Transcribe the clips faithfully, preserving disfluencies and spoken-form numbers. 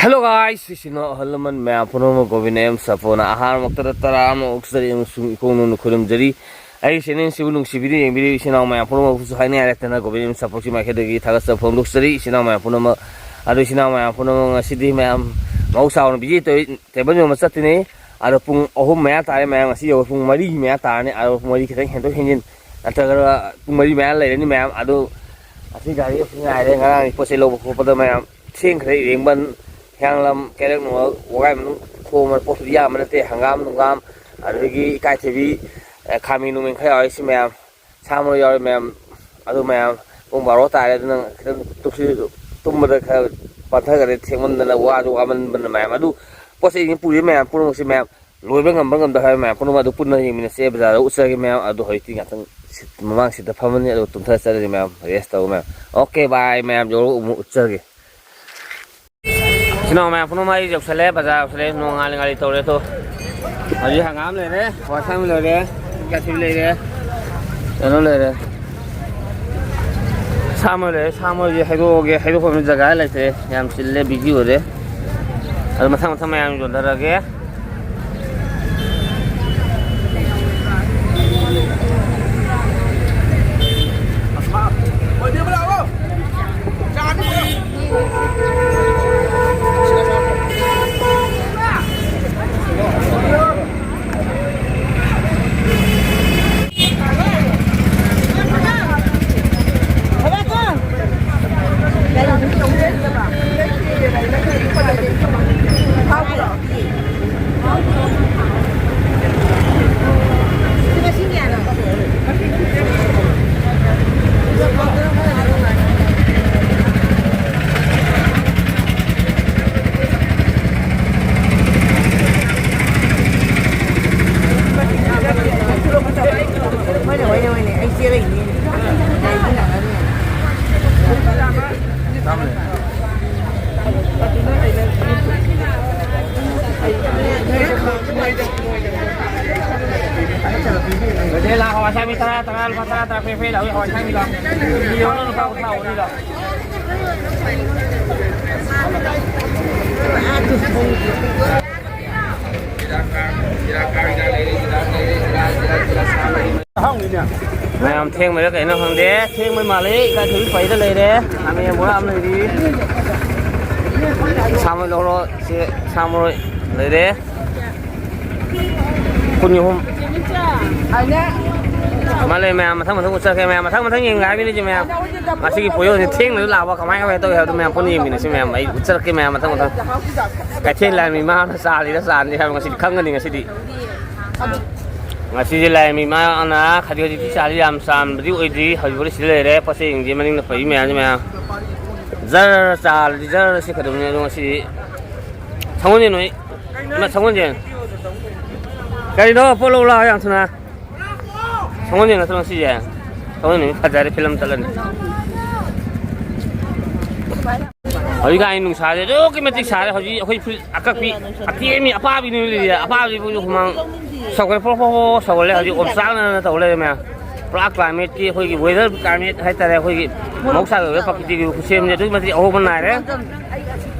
Hello guys, ꯏꯆꯤꯟ ꯏꯅꯥꯎ ꯑꯍꯜ ꯂꯃꯟ ꯃꯌꯥꯝ ꯄꯨꯝꯅꯃꯛ ꯒꯣꯕꯤꯟꯗ ꯑꯦꯝ ꯁꯥꯄꯣꯅ ꯑꯍꯥꯟꯕꯃꯛꯇꯗ ꯇꯔꯥ ꯑꯃ ꯑꯣꯛꯆꯔꯤ ꯑꯃꯁꯨꯡ ꯏꯀꯣꯡ ꯅꯧꯅ ꯈꯨꯔꯨꯝꯖꯔꯤ꯫ ꯑꯩꯒꯤ ꯆꯦꯅꯦꯜꯁꯤꯕꯨ ꯅꯨꯡꯁꯤꯕꯤꯗꯨꯅ ꯌꯦꯡꯕꯤꯔꯤꯕ ꯏꯆꯤꯟ ꯏꯅꯥꯎ ꯃꯌꯥꯝ ꯄꯨꯝꯅꯃꯛꯄꯨꯁꯨ ꯍꯥꯏꯅꯤꯡꯉꯥꯏ ꯂꯩꯇꯅ ꯒꯣꯕꯤꯟꯗ ꯑꯦꯝ ꯁꯥꯄꯣꯛꯀꯤ ꯃꯥꯏꯀꯩꯗꯒꯤ ꯊꯥꯒꯠꯆꯕ ꯐꯣꯡꯗꯣꯛꯆꯔꯤ꯫ ꯏꯆꯤꯟ ꯏꯅꯥꯎ ꯃꯌꯥꯝ ꯄꯨꯝꯅꯃꯛ, ꯑꯗꯨ ꯏꯆꯤꯟ ꯏꯅꯥꯎ ꯃꯌꯥꯝ ꯄꯨꯝꯅꯃꯛ ꯉꯁꯤꯗꯤ ꯃꯌꯥꯝ ꯃꯍꯧ ꯁꯥꯎꯅ ꯕꯤꯖꯤ ꯇꯧꯏ, ꯇꯦꯕꯜ ꯌꯣꯟꯕ ꯆꯠꯇꯣꯏꯅꯤ꯫ ꯑꯗꯣ ꯄꯨꯡ ꯑꯍꯨꯝ ꯃꯌꯥ ꯇꯥꯔꯦ ꯃꯌꯥꯝ, ꯉꯁꯤ ꯌꯧꯕ ꯄꯨꯡ ꯃꯔꯤꯒꯤ ꯃꯌꯥ ꯇꯥꯔꯅꯤ꯫ ꯑꯗꯣ ꯄꯨꯡ ꯃꯔꯤ ꯈꯤꯇꯪ ꯍꯦꯟꯗꯣꯛ ꯍꯦꯟꯖꯤꯟ ꯅꯠꯇ꯭ꯔꯒꯅ ꯄꯨꯡ ꯃꯔꯤ ꯃꯌꯥ ꯂꯩꯔꯅꯤ ꯃꯌꯥꯝ꯫ ꯑꯗꯨ ꯉꯁꯤ ꯒꯥꯔꯤ ꯑꯁꯤ ꯉꯥꯏꯔꯦ, ꯉꯔꯥꯡꯒꯤ ꯄꯣꯠ ꯆꯩ ꯂꯧꯕ ꯈꯣꯠꯄꯗ ꯃꯌꯥꯝ ꯊꯦꯡꯈ꯭ꯔꯦ꯫ ꯏꯔꯦꯡꯕꯟ, ꯍꯤꯌꯥꯡꯂꯝ, ꯀꯩꯔꯛ ꯅꯨꯡꯉꯜ, ꯋꯥꯒꯥꯏ ꯃꯅꯨꯡ ꯈꯣꯝꯕ ꯄꯣꯠꯄꯨꯗꯤ ꯌꯥꯝꯕ ꯅꯠꯇꯦ꯫ ꯍꯪꯒꯥꯝ ꯅꯨꯡꯒꯥꯝ, ꯑꯗꯨꯗꯒꯤ ꯏꯀꯥꯏꯊꯕꯤ, ꯑꯦ, ꯈꯥꯃꯦꯟ ꯅꯨꯡꯃꯦꯟ ꯈꯔ ꯌꯥꯎꯔꯦ꯫ ꯁꯤ ꯃꯌꯥꯝ ꯁꯥ ꯃꯔꯣꯏ ꯌꯥꯎꯔꯦ ꯃꯌꯥꯝ꯫ ꯑꯗꯨ ꯃꯌꯥꯝ ꯄꯨꯡ ꯕꯥꯔꯣ ꯇꯥꯔꯦ꯫ ꯑꯗꯨꯅ ꯈꯤꯇꯪ ꯇꯨꯝꯁꯤ-, ꯇꯨꯝꯕꯗ ꯈꯔ ꯄꯟꯊꯈꯔꯦ, ꯊꯦꯡꯃꯟꯗꯅ, ꯋꯥꯁꯨ ꯋꯥꯃꯟꯕꯅ ꯃꯌꯥꯝ꯫ ꯑꯗꯨ ꯄꯣꯠ ꯆꯩꯁꯤꯡ ꯄꯨꯔꯤꯕ ꯃꯌꯥꯝ ꯄꯨꯝꯅꯃꯛꯁꯤ ꯃꯌꯥꯝ ꯂꯣꯏꯕ ꯉꯝꯕ ꯉꯝꯗꯕ ꯍꯥꯏꯕ ꯃꯌꯥꯝ ꯄꯨꯝꯅꯃꯛ ꯑꯗꯨ ꯄꯨꯟꯅ ꯌꯦꯡꯃꯤꯟꯅꯁꯦ꯫ ꯕꯖꯥꯔꯗ ꯎꯠꯆꯔꯒꯦ ꯃꯌꯥꯝ꯫ ꯑꯗꯨ ꯍꯧꯖꯤꯛꯇꯤ ꯉꯥꯛꯇꯪ ꯁꯤꯠ-, ꯃꯃꯥꯡ ꯁꯤꯠꯇ ꯐꯝꯃꯅꯤ, ꯑꯗꯨꯒ ꯇꯨꯝꯊꯔ ꯆꯠꯂꯅꯤ ꯃꯌꯥꯝ, ꯔꯦꯁ ꯇꯧꯕ ꯃꯌꯥꯝ꯫ ꯑꯣꯀꯦ, ꯕꯥꯏ ꯃꯌꯥꯝ, ꯌꯧꯔꯒ ꯑꯃꯨꯛ ꯎꯠꯆꯔꯒꯦ꯫ ꯏꯆꯤꯟ ꯏꯅꯥꯎ ꯃꯌꯥꯝ ꯄꯨꯝꯅꯃꯛ ꯑꯩ ꯌꯧꯁꯜꯂꯦ, ꯕꯖꯥꯔ ꯌꯧꯁꯜꯂꯦ꯫ ꯅꯣꯡ ꯉꯥꯜꯂꯤ ꯉꯥꯜꯂꯤ ꯇꯧꯔꯦ꯫ ꯑꯗꯣ ꯍꯧꯖꯤꯛ ꯍꯪꯒꯥꯝ ꯂꯩꯔꯦ, ꯍꯋꯥꯏ ꯑꯁꯥꯡꯕꯤ ꯂꯩꯔꯦ, ꯀꯥꯊꯕꯤ ꯂꯩꯔꯦ, ꯀꯩꯅꯣ ꯂꯩꯔꯦ, ꯁꯥ ꯃꯔꯣꯏ ꯂꯩꯔꯦ꯫ ꯁꯥ ꯃꯔꯣꯏꯁꯦ ꯍꯩꯗꯣꯛꯑꯒꯦ, ꯍꯩꯗꯣꯛꯐꯝ ꯖꯒꯥ ꯂꯩꯇ꯭ꯔꯦ, ꯌꯥꯝ ꯆꯤꯜꯂꯦ, ꯕꯤꯖꯤ ꯑꯣꯏꯔꯦ꯫ ꯑꯗꯣ ꯃꯊꯪ ꯃꯊꯪ ꯃꯌꯥꯝ ꯌꯣꯟꯊꯔꯛꯑꯒꯦ꯫ ꯍꯣꯏꯅꯦ, ꯍꯣꯏꯅꯦ, ꯍꯣꯏꯅꯦ, ꯑꯩ ꯆꯦꯜꯂꯛꯏꯅꯦ꯫ ꯍꯋꯥꯏ ꯑꯁꯥꯡꯕꯤ ꯇꯔꯥ, ꯇꯔꯥ, ꯂꯨꯄꯥ ꯇꯔꯥ, ꯇꯔꯥ ꯐꯦ ꯐꯦ ꯂꯥꯎꯏ꯫ ꯍꯋꯥꯏ ꯑꯁꯥꯡꯕꯤ ꯂꯥꯎ꯫ ꯀꯤꯂꯣ ꯑꯃꯅ ꯂꯨꯄꯥ ꯀꯨꯟꯊ꯭ꯔꯥ ꯑꯣꯏꯔꯤꯗꯣ꯫ ꯃꯌꯥꯝ ꯊꯦꯡꯕꯩꯔꯥ ꯀꯩꯅꯣ ꯈꯪꯗꯦ, ꯊꯦꯡꯕꯩ ꯃꯥꯜꯂꯦ꯫ ꯏꯀꯥꯏꯊꯕꯤ ꯄꯩꯗ ꯂꯩꯔꯦ, ꯈꯥꯃꯦꯟ ꯕꯣꯔꯥ ꯑꯃ ꯂꯩꯔꯤ꯫ ꯁꯥꯃꯔꯣꯏ ꯂꯧꯔꯣ, ꯁꯦ, ꯁꯥꯃꯔꯣꯏ ꯂꯩꯔꯦ꯫ ꯀꯨꯟ ꯑꯍꯨꯝ꯫ ꯃꯥ ꯂꯩ ꯃꯌꯥꯝ, ꯃꯊꯪ ꯃꯊꯪ ꯎꯠꯆꯔꯛꯀꯦ ꯃꯌꯥꯝ, ꯃꯊꯪ ꯃꯊꯪ ꯌꯦꯡꯒꯦ ꯍꯥꯏꯕꯅꯤꯁꯦ ꯃꯌꯥꯝ꯫ ꯉꯁꯤꯒꯤ ꯄꯣꯌꯣꯅꯤ ꯊꯦꯡꯅꯁꯨ ꯂꯥꯛꯄ ꯀꯃꯥꯏ ꯀꯃꯥꯏꯅ ꯇꯧꯏ ꯍꯥꯏꯕꯗꯣ ꯃꯌꯥꯝ ꯄꯨꯟꯅ ꯌꯦꯡꯃꯤꯟꯅꯁꯤ ꯃꯌꯥꯝ꯫ ꯑꯩ ꯎꯠꯆꯔꯛꯀꯦ ꯃꯌꯥꯝ ꯃꯊꯪ ꯃꯊꯪ꯫ ꯀꯩꯊꯦꯜ ꯂꯥꯏꯃꯤ ꯃꯥꯅ ꯆꯥꯔꯤꯔ ꯆꯥꯟꯗꯦ ꯍꯥꯏꯕ ꯉꯁꯤꯗꯤ ꯈꯪꯒꯅꯤ ꯉꯁꯤꯗꯤ꯫ ꯉꯁꯤꯁꯦ ꯂꯥꯏꯃꯤ ꯃꯥꯅ ꯈꯖꯤꯛ ꯈꯖꯤꯛꯇꯤ ꯆꯥꯔꯤ, ꯌꯥꯝ ꯆꯥꯝꯕꯗꯤ ꯑꯣꯏꯗ꯭ꯔꯤ꯫ ꯍꯧꯖꯤꯛ ꯍꯧꯖꯤꯛ ꯁꯤꯗ ꯂꯩꯔꯦ꯫ ꯄꯣꯠ ꯆꯩ ꯌꯦꯡꯁꯤ ꯃꯅꯤꯡꯗ ꯐꯩ ꯃꯌꯥꯝꯁꯦ ꯃꯌꯥꯝ꯫ ꯖꯔ ꯆꯥꯔꯗꯤ ꯖꯔ ꯁꯤ ꯀꯩꯗꯧꯅꯤ ꯑꯗꯣ ꯉꯁꯤꯗꯤ ꯁꯪꯒꯣꯟꯁꯦ ꯅꯣꯏ ꯏꯃꯥ ꯁꯪꯒꯣꯟꯁꯦ ꯀꯔꯤꯅꯣ ꯄꯣꯠ ꯂꯧ ꯂꯥꯛꯑꯣ ꯌꯥꯝ ꯊꯨꯅ꯫ ꯁꯪꯒꯣꯟꯁꯦ ꯅꯠꯇ꯭ꯔꯣ ꯉꯁꯤꯁꯦ? ꯁꯪꯒꯣꯟꯁꯦ ꯅꯨꯃꯤꯠ ꯐꯖꯔꯦ ꯐꯤꯂꯝ ꯆꯠꯂꯅꯤ꯫ ꯍꯧꯖꯤꯛꯀꯥꯟ ꯅꯨꯡꯁꯥꯁꯦ ꯑꯗꯨꯛꯀꯤ ꯃꯇꯤꯛ ꯁꯥꯔꯦ꯫ ꯍꯧꯖꯤꯛ ꯑꯩꯈꯣꯏ ꯐꯨꯔꯤꯠ ꯑꯀꯛꯄꯤ ꯑꯇꯦꯟꯕꯤ ꯑꯄꯥꯕꯤꯅ ꯂꯤꯔꯦ꯫ ꯑꯄꯥꯕꯤꯕꯨ ꯍꯨꯃꯥꯡ ꯁꯧꯒꯠꯂꯦ ꯄ꯭ꯔꯣ ꯄ꯭ꯔꯣ ꯄ꯭ꯔꯣ ꯁꯧꯒꯠꯂꯦ꯫ ꯍꯧꯖꯤꯛ ꯑꯣꯝꯆꯥꯛꯅꯅ ꯇꯧ ꯂꯩꯔꯦ ꯃꯌꯥꯝ꯫ ꯄꯨꯔꯥ ꯀ꯭ꯂꯥꯏꯃꯦꯠꯀꯤ ꯑꯩꯈꯣꯏꯒꯤ ꯋꯦꯗꯔ ꯀ꯭ꯂꯥꯏꯃꯦꯠ ꯍꯥꯏꯇꯥꯔꯦ, ꯑꯩꯈꯣꯏꯒꯤ ꯃꯍꯧꯁꯥꯒꯤ ꯑꯣꯏꯕ ꯄ꯭ꯔꯀꯤꯇꯤꯒꯤ ꯈꯨꯠꯁꯦꯝꯁꯦ ꯑꯗꯨꯛꯀꯤ ꯃꯇꯤꯛ ꯑꯍꯣꯡꯕ ꯅꯥꯏꯔꯦ꯫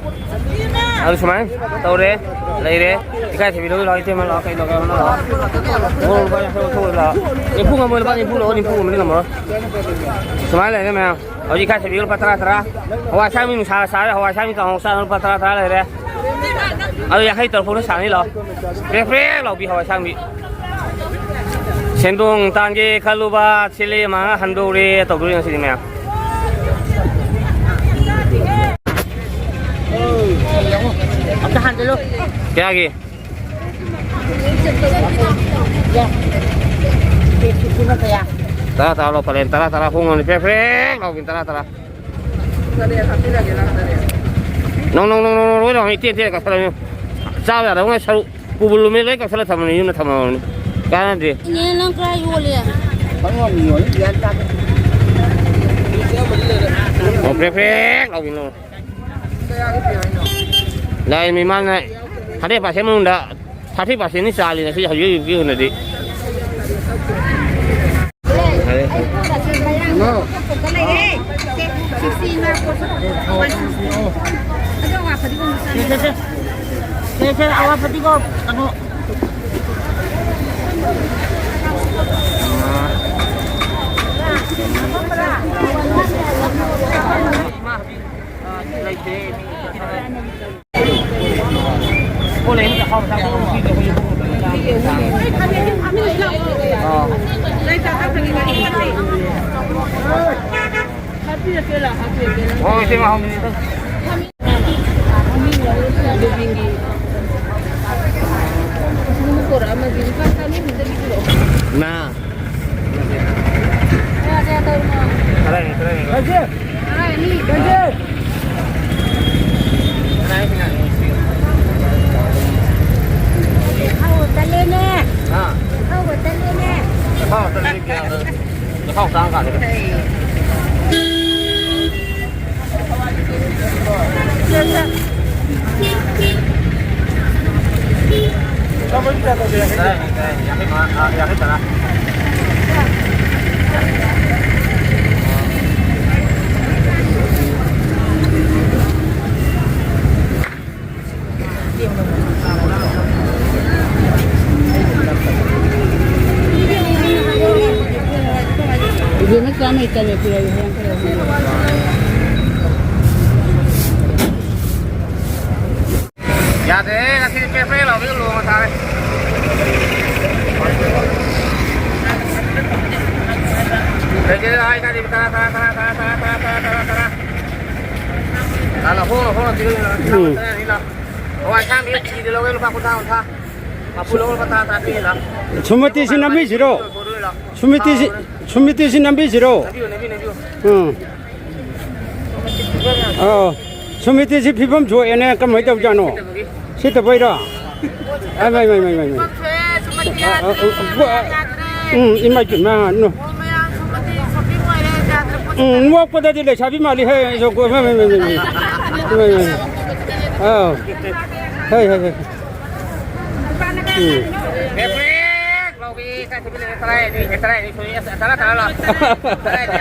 ꯑꯗꯨ ꯁꯨꯃꯥꯏꯅ ꯇꯧꯔꯦ ꯂꯩꯔꯦ꯫ ꯏꯀꯥꯏ ꯊꯤꯕꯤꯔꯣ ꯂꯥꯛꯑꯣ ꯏꯇꯩꯃ ꯂꯥꯛꯑꯣ ꯀꯩ ꯂꯥꯛꯑꯣ ꯂꯥꯛꯑꯣ꯫ ꯂꯨꯄꯥ ꯌꯥꯡꯈꯩ ꯂꯧꯊꯣꯛꯑꯣ ꯂꯥꯛꯑꯣ꯫ ꯅꯤꯐꯨ ꯉꯝꯃꯣꯏ ꯂꯨꯄꯥ ꯅꯤꯐꯨ ꯂꯧꯑꯣ ꯅꯤꯐꯨ ꯉꯝꯃꯗꯤ ꯉꯝꯃꯔꯣꯏ꯫ ꯁꯨꯃꯥꯏꯅ ꯂꯩꯔꯦ ꯃꯌꯥꯝ꯫ ꯍꯧꯖꯤꯛ ꯏꯀꯥꯏ ꯊꯤꯕꯤꯔꯣ ꯂꯨꯄꯥ ꯇꯔꯥ ꯇꯔꯥ꯫ ꯍꯋꯥꯏ ꯑꯁꯥꯡꯕꯤ ꯅꯨꯡꯁꯥꯒ ꯁꯥꯔꯦ ꯍꯋꯥꯏ ꯑꯁꯥꯡꯕꯤ ꯀꯥꯡꯍꯧ ꯆꯥꯅ ꯂꯨꯄꯥ ꯇꯔꯥ ꯇꯔꯥ ꯂꯩꯔꯦ꯫ ꯑꯗꯨ ꯌꯥꯡꯈꯩ ꯇꯧꯔꯛꯄꯅ ꯁꯥꯡꯅꯤ ꯂꯥꯛꯑꯣ꯫ ꯄ꯭ꯔꯦꯛ ꯄ꯭ꯔꯦꯛ ꯂꯥꯎꯕꯤ ꯍꯋꯥꯏ ꯑꯁꯥꯡꯕꯤ꯫ ꯁꯦꯟꯗꯣꯡ ꯇꯥꯟꯒꯦ ꯈꯜꯂꯨꯕ ꯁꯤꯂꯦ ꯃꯥꯡꯉ ꯍꯟꯗꯣꯔꯦ ꯇꯧꯗꯣꯔꯤ ꯉꯁꯤꯗꯤ ꯃꯌꯥꯝ꯫ ꯑꯝꯇ ꯍꯥꯟꯖꯜꯂꯨ꯫ ꯀꯌꯥꯒꯤ? ꯌꯥ꯫ ꯄꯦꯛꯁꯤꯅ ꯀꯌꯥ? ꯇꯔꯥ ꯇꯔꯥ ꯂꯧ ꯄꯔꯦꯟ ꯇꯔꯥ ꯇꯔꯥ ꯍꯣꯡꯉꯅꯤ ꯄ꯭ꯔꯦꯛ ꯄ꯭ꯔꯦꯛ ꯂꯥꯎꯕꯤ ꯇꯔꯥ ꯇꯔꯥ꯫ ꯅꯣꯡ ꯅꯣꯡ ꯅꯣꯡ ꯅꯣꯡ ꯂꯣꯏ ꯂꯥꯎꯅ ꯏꯇꯦꯟ ꯇꯦꯟ ꯀꯛꯊꯠꯂꯝꯃꯤ꯫ ꯆꯥꯕ ꯌꯥꯗꯕꯉꯩ ꯁꯔꯨꯛ ꯄꯨꯕꯨ ꯂꯨꯝꯃꯤ ꯂꯣꯏ ꯀꯛꯊꯠꯂ ꯊꯝꯃꯅꯤ ꯌꯨꯝꯗ ꯊꯝꯃꯕꯅꯤ꯫ ꯀꯥꯟꯅꯗꯦ꯫ ꯏꯅꯦ ꯅꯪ ꯀꯥꯏ ꯌꯣꯜꯂꯤ? ꯄꯪꯌꯣꯟ ꯌꯣꯜꯂꯤ ꯒ꯭ꯌꯥꯟ ꯇꯥꯗꯦ꯫ ꯑꯣ ꯄ꯭ꯔꯦꯛ ꯄ꯭ꯔꯦꯛ ꯂꯥꯎꯕꯤꯅꯣ꯫ ꯂꯥꯏ ꯃꯤꯃꯥꯟꯅ ꯍꯟꯗ꯭ꯔꯦꯠ ꯄꯥꯔꯁꯦꯟ ꯃꯅꯨꯡꯗ ꯊꯥꯔꯇꯤ ꯄꯥꯔꯁꯦꯟꯅꯤ ꯆꯥꯜꯂꯤ ꯉꯁꯤ ꯍꯧꯖꯤꯛ ꯍꯧꯖꯤꯛꯀꯤ ꯑꯣꯏꯅꯗꯤ꯫ ꯁꯦ, ꯁꯦ, ꯁꯦ꯫ ꯁꯦ, ꯁꯦ, ꯑꯋꯥ ꯐꯗꯤꯒꯣꯝ, ꯀꯩꯅꯣ꯫ ꯍꯣꯏ, ꯏꯆꯦꯃ, ꯍꯥꯎꯕꯅꯤꯗ꯫ ꯉꯥ꯫ ꯇꯔꯥꯏꯅꯤ, ꯇꯔꯥꯏꯅꯤ꯫ ꯍꯥ? ꯍꯥꯎ, ꯇꯔꯥꯏꯅꯤ꯫ ꯆꯈꯥꯎ ꯇꯥꯡ ꯀꯥꯟꯗ꯫ ꯏꯕꯦꯝꯃ, ꯆꯥꯝꯃꯩ ꯇꯔꯦꯠ ꯄꯤꯔꯒꯦ, ꯌꯥꯡꯈꯩ ꯑꯍꯨꯝ꯫ ꯌꯥꯗ꯭ꯔꯦꯍꯦ, ꯉꯁꯤꯗꯤ ꯄ꯭ꯔꯦ ꯄ꯭ꯔꯦ ꯂꯥꯎꯕꯤꯒ ꯂꯣꯡꯉ ꯇꯥꯔꯦ꯫ ꯀꯩꯀꯩ ꯍꯥꯏ ꯀꯥꯟꯗꯤ ꯇꯔꯥ, ꯇꯔꯥ, ꯇꯔꯥ꯫ ꯂꯥꯛ, ꯂꯥꯛ, ꯍꯣꯡꯅ, ꯍꯣꯡꯅ ꯄꯤꯔꯛꯑꯣ꯫ ꯎꯝ꯫ ꯇꯔꯥ ꯑꯅꯤ ꯂꯥꯛ꯫ ꯍꯋꯥꯏ ꯑꯁꯥꯡꯕꯤ ꯀꯦꯖꯤꯗ ꯂꯧꯒꯦ ꯂꯨꯄꯥ ꯀꯨꯟꯊ꯭ꯔꯥ, ꯀꯨꯟꯊ꯭ꯔꯥ꯫ ꯃꯄꯨ ꯂꯧꯒꯦ ꯂꯨꯄꯥ ꯇꯔꯥ, ꯇꯔꯥ ꯄꯤꯔꯛꯑꯣ꯫ ꯁꯨꯃꯇꯤꯁꯤ ꯅꯝꯕꯤꯁꯤꯔꯣ? ꯁꯨꯃꯇꯤꯁꯤ, ꯁꯨꯃꯇꯤꯁꯤ ꯅꯝꯕꯤꯁꯤꯔꯣ? ꯅꯝꯕꯤꯌꯨ, ꯅꯝꯕꯤꯌꯨ, ꯅꯝꯕꯤꯌꯨ꯫ ꯎꯝ꯫ ꯑꯧ꯫ ꯁꯨꯃꯇꯤꯁꯤ ꯐꯤꯕꯝ ꯁꯣꯛꯑꯦꯅꯦ, ꯀꯃꯥꯏꯅ ꯇꯧꯖꯥꯠꯅꯣ? ꯁꯤꯠꯇꯕꯩꯔꯣ? ꯑ, ꯃꯥꯏ, ꯃꯥꯏ, ꯃꯥꯏ, ꯃꯥꯏ, ꯃꯥꯏ꯫ ꯁꯨꯃꯇꯤ ꯑ, ꯑ, ꯌꯥꯗ꯭ꯔꯦ, ꯑ, ꯌꯥꯗ꯭ꯔꯦ꯫ ꯎꯝ, ꯏꯃꯥꯏ ꯄꯦꯝꯃ, ꯅꯣ꯫ ꯑꯣ, ꯃꯌꯥꯝ ꯁꯨꯃꯇꯤ shopping ꯑꯣꯏꯔꯦ, ꯌꯥꯗ꯭ꯔꯦ, ꯄꯣꯠ ꯎꯝ, ꯅꯣꯛꯄꯗꯗꯤ ꯂꯩꯁꯥꯕꯤ ꯃꯥꯜꯂꯤ, ꯍꯦ, ꯏꯃꯥꯏ, ꯏꯃꯥꯏ, ꯏꯃꯥꯏ, ꯏꯃꯥꯏ꯫ ꯑꯥꯎ꯫ ꯍꯩ, ꯍꯩ, ꯍꯩ꯫ ꯎꯝ꯫ ꯕꯦꯛ ꯕꯦꯛ ꯂꯥꯎꯕꯤ, ꯀꯥꯏ ꯊꯤꯕꯤ ꯂꯩꯔꯦ? ꯇꯔꯥ ꯍꯥꯏꯗꯤ, ꯇꯔꯥ ꯍꯥꯏꯗꯤ ꯁꯣꯏ, ꯑꯁ, ꯇꯔꯥ, ꯇꯔꯥ ꯂꯥꯎ꯫ ꯇꯔꯥ ꯍꯥꯏꯗꯤ,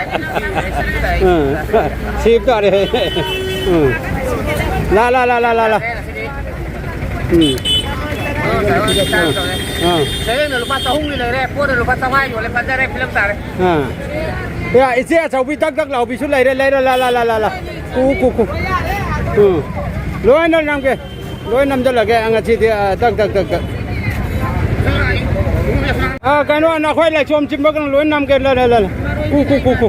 ꯁꯤꯕ ꯇꯥꯔꯦ꯫ ꯎꯝ꯫ ꯂꯥ, ꯂꯥ, ꯂꯥ꯫ ꯎꯝ꯫ ꯑꯥ꯫ ꯁꯔꯦꯡꯅ ꯂꯨꯄꯥ ꯆꯍꯨꯝꯒꯤ ꯂꯩꯔꯦ, ꯄꯣꯠꯅ ꯂꯨꯄꯥ ꯆꯥꯝꯃꯉꯥ ꯌꯣꯜꯂꯦ, ꯐꯖꯔꯦ, ꯐꯤꯂꯝ ꯇꯥꯔꯦ꯫ ꯑꯥ꯫ ꯑꯦ, ꯏꯆꯦ ꯑꯆꯧꯕꯤ ꯇꯛ ꯇꯛ ꯂꯥꯎꯕꯤꯁꯨ ꯂꯩꯔꯦ, ꯂꯩꯔꯦ, ꯂꯥ, ꯂꯥ, ꯂꯥ, ꯂꯥ, ꯂꯥ꯫ ꯀꯨ, ꯀꯨ, ꯀꯨ꯫ ꯎꯝ꯫ ꯂꯣꯏꯅ ꯅꯝꯒꯦ꯫ ꯂꯣꯏ ꯅꯝꯖꯜꯂꯒꯦ ꯉꯁꯤꯗꯤ, ꯑ, ꯇꯛ, ꯇꯛ, ꯇꯛ, ꯇꯛ꯫ ꯑ, ꯀꯩꯅꯣ, ꯅꯈꯣꯏ ꯂꯩꯁꯣꯝ ꯆꯤꯟꯕꯒꯅ ꯂꯣꯏ ꯅꯝꯒꯦ꯫ ꯂꯥ, ꯂꯥ, ꯂꯥ, ꯂꯥ꯫ ꯀꯨ, ꯀꯨ, ꯀꯨ, ꯀꯨ꯫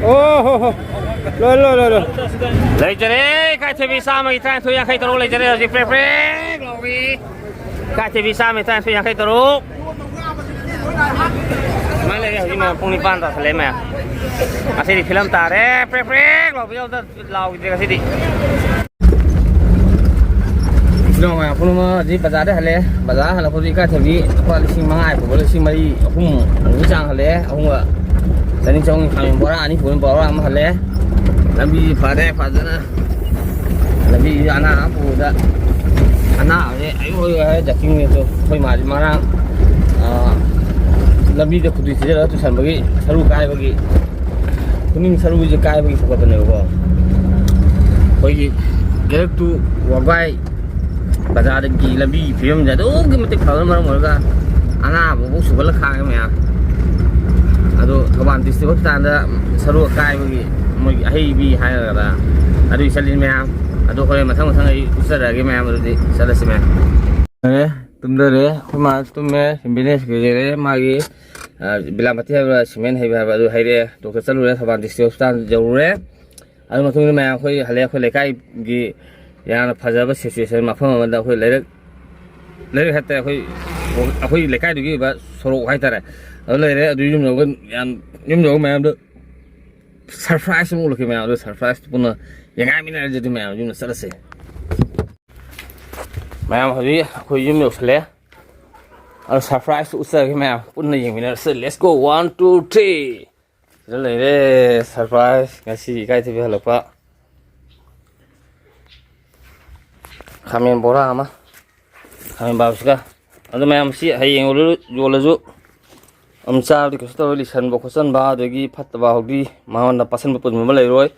ꯑꯣ, ꯍꯣ, ꯍꯣ꯫ ꯂꯣꯏ, ꯂꯣꯏ, ꯂꯣꯏ, ꯂꯣꯏ꯫ ꯂꯩꯖꯔꯦ, ꯏꯀꯥꯏꯊꯤꯕꯤ ꯆꯥꯝꯃꯒꯤ ꯇꯔꯥꯅꯤꯊꯣꯏ ꯌꯥꯡꯈꯩ ꯇꯔꯨꯛ ꯂꯩꯖꯔꯦ ꯍꯧꯖꯤꯛ ꯄ꯭ꯔꯦꯛ ꯄ꯭ꯔꯦꯛ ꯂꯥꯎꯕꯤ꯫ ꯏꯀꯥꯏꯊꯤꯕꯤ ꯆꯥꯝꯃꯒꯤ ꯇꯔꯥꯅꯤꯊꯣꯏ ꯌꯥꯡꯈꯩ ꯇꯔꯨꯛ꯫ ꯁꯨꯃꯥꯏꯅ ꯂꯩꯔꯦ ꯍꯧꯖꯤꯛ ꯃꯌꯥꯝ ꯄꯨꯡ ꯅꯤꯄꯥꯟ ꯇꯥꯁꯜꯂꯦ ꯃꯌꯥꯝ꯫ ꯉꯁꯤꯗꯤ ꯐꯤꯂꯝ ꯇꯥꯔꯦ꯫ ꯄ꯭ꯔꯦꯛ ꯄ꯭ꯔꯦꯛ ꯂꯥꯎꯕꯤ ꯌꯥꯎꯗ ꯂꯥꯎꯈꯤꯗ꯭ꯔꯦ ꯉꯁꯤꯗꯤ꯫ ꯏꯅꯥꯎ ꯃꯌꯥꯝ ꯄꯨꯝꯅꯃꯛ ꯍꯧꯖꯤꯛ ꯕꯖꯥꯔꯗ ꯍꯜꯂꯛꯑꯦ꯫ ꯕꯖꯥꯔ ꯍꯜꯂꯛꯄꯗꯤ ꯏꯀꯥꯏꯊꯕꯤ ꯂꯨꯄꯥ ꯂꯤꯁꯤꯡ ꯃꯉꯥ ꯄꯨꯕ ꯂꯤꯁꯤꯡ ꯃꯔꯤ, ꯑꯍꯨꯝ ꯑꯗꯨꯒꯤ ꯆꯥꯡ ꯍꯜꯂꯛꯑꯦ꯫ ꯑꯍꯨꯝꯒ ꯆꯅꯤ ꯆꯍꯨꯝ ꯈꯥꯃꯦꯟ ꯕꯣꯔꯥ ꯑꯅꯤ ꯄꯨꯕ ꯕꯣꯔꯥ ꯑꯃ ꯍꯜꯂꯛꯑꯦ꯫ ꯂꯝꯕꯤ ꯐꯔꯦ ꯐꯖꯅ꯫ ꯂꯝꯕꯤꯁꯤꯗ ꯑꯅꯥꯕ ꯄꯨꯕꯗ ꯑꯅꯥꯕꯁꯦ ꯑꯌꯨꯛ ꯑꯌꯨꯛ ꯍꯥꯏꯔ ꯖꯀꯤꯡꯅꯦ ꯑꯗꯣ ꯑꯩꯈꯣꯏ ꯃꯥꯁꯦ ꯉꯔꯥꯡ, ꯑꯥ, ꯂꯝꯕꯤꯗ ꯈꯨꯗꯤ ꯊꯤꯖꯤꯜꯂꯒ ꯇꯨꯁꯟꯕꯒꯤ ꯁꯔꯨ ꯀꯥꯏꯕꯒꯤ ꯈꯨꯅꯤꯡ ꯁꯔꯨꯁꯦ ꯀꯥꯏꯕꯒꯤ ꯄꯨꯈꯠꯄꯅꯦꯕꯀꯣ꯫ ꯑꯩꯈꯣꯏꯒꯤ ꯒꯦꯔꯛꯇꯨ ꯋꯥꯕꯥꯏ ꯕꯖꯥꯔꯒꯤ ꯂꯝꯕꯤꯒꯤ ꯐꯤꯕꯝꯁꯦ ꯑꯗꯨꯛꯀꯤ ꯃꯇꯤꯛ ꯐꯕꯅ ꯃꯔꯝ ꯑꯣꯏꯔꯒ ꯑꯅꯥꯕꯐꯥꯎ ꯁꯨꯒꯠꯂ ꯈꯥꯡꯉꯦ ꯃꯌꯥꯝ꯫ ꯑꯗꯣ ꯊꯧꯕꯥꯜ ꯗꯤꯁꯇ꯭ꯔꯤꯛ ꯍꯣꯁꯄꯤꯇꯥꯜꯗ ꯁꯔꯨ ꯑꯀꯥꯏꯕꯒꯤ ꯃꯣꯏꯒꯤ ꯑꯍꯩꯕꯤ ꯍꯥꯏꯒꯗ꯭ꯔꯥ ꯑꯗꯨꯒꯤ ꯆꯠꯂꯤ ꯃꯌꯥꯝ꯫ ꯑꯗꯣ ꯍꯣꯔꯦꯟ ꯃꯊꯪ ꯃꯊꯪ ꯑꯩ ꯎꯠꯆꯔꯛꯑꯒꯦ ꯃꯌꯥꯝ, ꯑꯗꯨꯗꯤ ꯆꯠꯂꯁꯤ ꯃꯌꯥꯝ꯫ ꯌꯥꯔꯦ, ꯇꯨꯝꯊꯔꯦ꯫ ꯑꯩꯈꯣꯏ ꯃꯥ ꯇꯨꯝꯃꯦ, ꯕꯤꯖꯤꯅꯦꯁ ꯂꯩꯔꯦ ꯃꯥꯒꯤ꯫ ꯑ, ꯕꯤꯂꯥꯃꯇꯤ ꯍꯥꯏꯕ꯭ꯔꯥ, ꯁꯤꯃꯦꯟ ꯍꯩꯕ ꯍꯥꯏꯕ꯭ꯔꯥ, ꯑꯗꯨ ꯍꯩꯔꯛꯑꯦ꯫ ꯗꯣꯛꯇꯔ ꯆꯠꯂꯨꯔꯦ, ꯊꯧꯕꯥꯜ ꯗꯤꯁꯇ꯭ꯔꯤꯛ ꯍꯣꯁꯄꯤꯇꯥꯜ ꯌꯧꯔꯨꯔꯦ꯫ ꯑꯗꯨ ꯃꯇꯨꯡꯗ ꯃꯌꯥꯝ ꯑꯩꯈꯣꯏ ꯍꯜꯂꯛꯑꯦ꯫ ꯑꯩꯈꯣꯏ ꯂꯩꯀꯥꯏꯒꯤ ꯌꯥꯝꯅ ꯐꯖꯕ ꯁꯤꯆꯨꯋꯦꯁꯟ ꯃꯐꯝ ꯑꯃꯗ ꯑꯩꯈꯣꯏ ꯂꯩꯔꯛ, ꯂꯩꯔꯛ ꯍꯥꯏꯇꯥꯔꯦ, ꯑꯩꯈꯣꯏ, ꯑꯩꯈꯣꯏ ꯂꯩꯀꯥꯏꯗꯨꯒꯤ ꯑꯣꯏꯕ ꯁꯣꯔꯣꯛ ꯍꯥꯏꯇꯥꯔꯦ, ꯑꯗꯨ ꯂꯩꯔꯦ꯫ ꯑꯗꯨ ꯌꯨꯝ ꯌꯧꯔꯒ ꯌꯥꯝ, ꯌꯨꯝ ꯌꯧꯔꯒ ꯃꯌꯥꯝꯗ ꯁꯔꯄ꯭ꯔꯥꯏꯁ ꯑꯃ ꯎꯠꯂꯛꯀꯦ ꯃꯌꯥꯝ꯫ ꯑꯗꯨ ꯁꯔꯄ꯭ꯔꯥꯏꯁꯇꯨ ꯄꯨꯟꯅ ꯌꯦꯡꯉꯥꯏꯃꯤꯟꯅꯔꯁꯦ꯫ ꯑꯗꯨ ꯃꯌꯥꯝ ꯌꯨꯝꯗ ꯆꯠꯂꯁꯦ꯫ ꯃꯌꯥꯝ ꯍꯧꯖꯤꯛ ꯑꯩꯈꯣꯏ ꯌꯨꯝ ꯌꯧꯁꯜꯂꯦ꯫ ꯑꯗꯣ ꯁꯔꯄ꯭ꯔꯥꯏꯁꯇꯨ ꯎꯠꯆꯔꯒꯦ ꯃꯌꯥꯝ ꯄꯨꯟꯅ ꯌꯦꯡꯃꯤꯟꯅꯔꯁꯦ꯫ Let's go, one, two, three꯫ ꯁꯤꯗ ꯂꯩꯔꯦ ꯁꯔꯄ꯭ꯔꯥꯏꯁ꯫ ꯉꯁꯤ ꯏꯀꯥꯏꯊꯤꯕꯤ ꯍꯜꯂꯛꯄ ꯈꯥꯃꯦꯟ ꯕꯣꯔꯥ ꯑꯃ, ꯈꯥꯃꯦꯟ ꯕꯥꯞꯁꯤꯒ꯫ ꯑꯗꯣ ꯃꯌꯥꯝ ꯁꯤ ꯍꯌꯦꯡ ꯌꯣꯜꯂ-, ꯌꯣꯜꯂꯁꯨ ꯑꯗꯨꯝ ꯆꯥꯕꯗꯤ ꯀꯩꯁꯨ ꯇꯧꯔꯣꯏ꯫ ꯂꯤꯁꯟꯕ ꯈꯣꯠꯆꯟꯕ ꯑꯗꯒꯤ ꯐꯠꯇꯕ ꯍꯥꯎꯗꯤ ꯃꯉꯣꯟꯗ ꯄꯥꯁꯟꯕ ꯄꯨꯟꯕ ꯑꯃ ꯂꯩꯔꯣꯏ꯫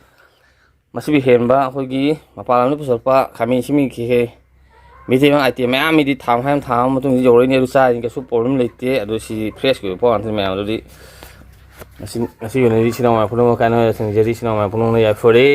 ꯃꯁꯤꯕꯨ ꯍꯦꯟꯕ ꯑꯩꯈꯣꯏꯒꯤ ꯃꯄꯥꯟ ꯂꯝꯗ ꯄꯨꯁꯜꯂꯛꯄ ꯈꯥꯃꯦꯟ ꯑꯁꯤꯟꯕꯤ ꯈꯤꯈꯦ ꯃꯩꯇꯩ ꯃꯌꯥꯝ ꯑꯥꯏꯇꯦꯝ ꯃꯌꯥꯝ ꯃꯤꯗꯤ ꯊꯥ ꯃꯈꯥꯏ ꯑꯃ, ꯊꯥ ꯑꯃ ꯃꯇꯨꯡꯗ ꯌꯧꯔꯛꯏꯅꯦ꯫ ꯑꯗꯨ ꯆꯥꯔꯤꯅꯤ, ꯀꯩꯁꯨ ꯄ꯭ꯔꯣꯕ꯭ꯂꯦꯝ ꯂꯩꯇꯦ꯫ ꯑꯗꯨ ꯁꯤ ꯐ꯭ꯔꯦꯁꯀꯤ ꯑꯣꯏꯕ ꯄꯣꯠ ꯉꯥꯛꯇꯅꯤ ꯃꯌꯥꯝ꯫ ꯑꯗꯨꯗꯤ ꯉꯁꯤ ꯉꯁꯤ ꯑꯣꯏꯅꯗꯤ ꯏꯆꯤꯟ ꯏꯅꯥꯎ ꯃꯌꯥꯝ ꯄꯨꯝꯅꯃꯛ ꯀꯥꯏꯅ ꯊꯝꯖꯔꯤ, ꯏꯆꯤꯟ ꯏꯅꯥꯎ ꯃꯌꯥꯝ ꯄꯨꯝꯅꯃꯛꯅ ꯌꯥꯏꯐꯔꯦ꯫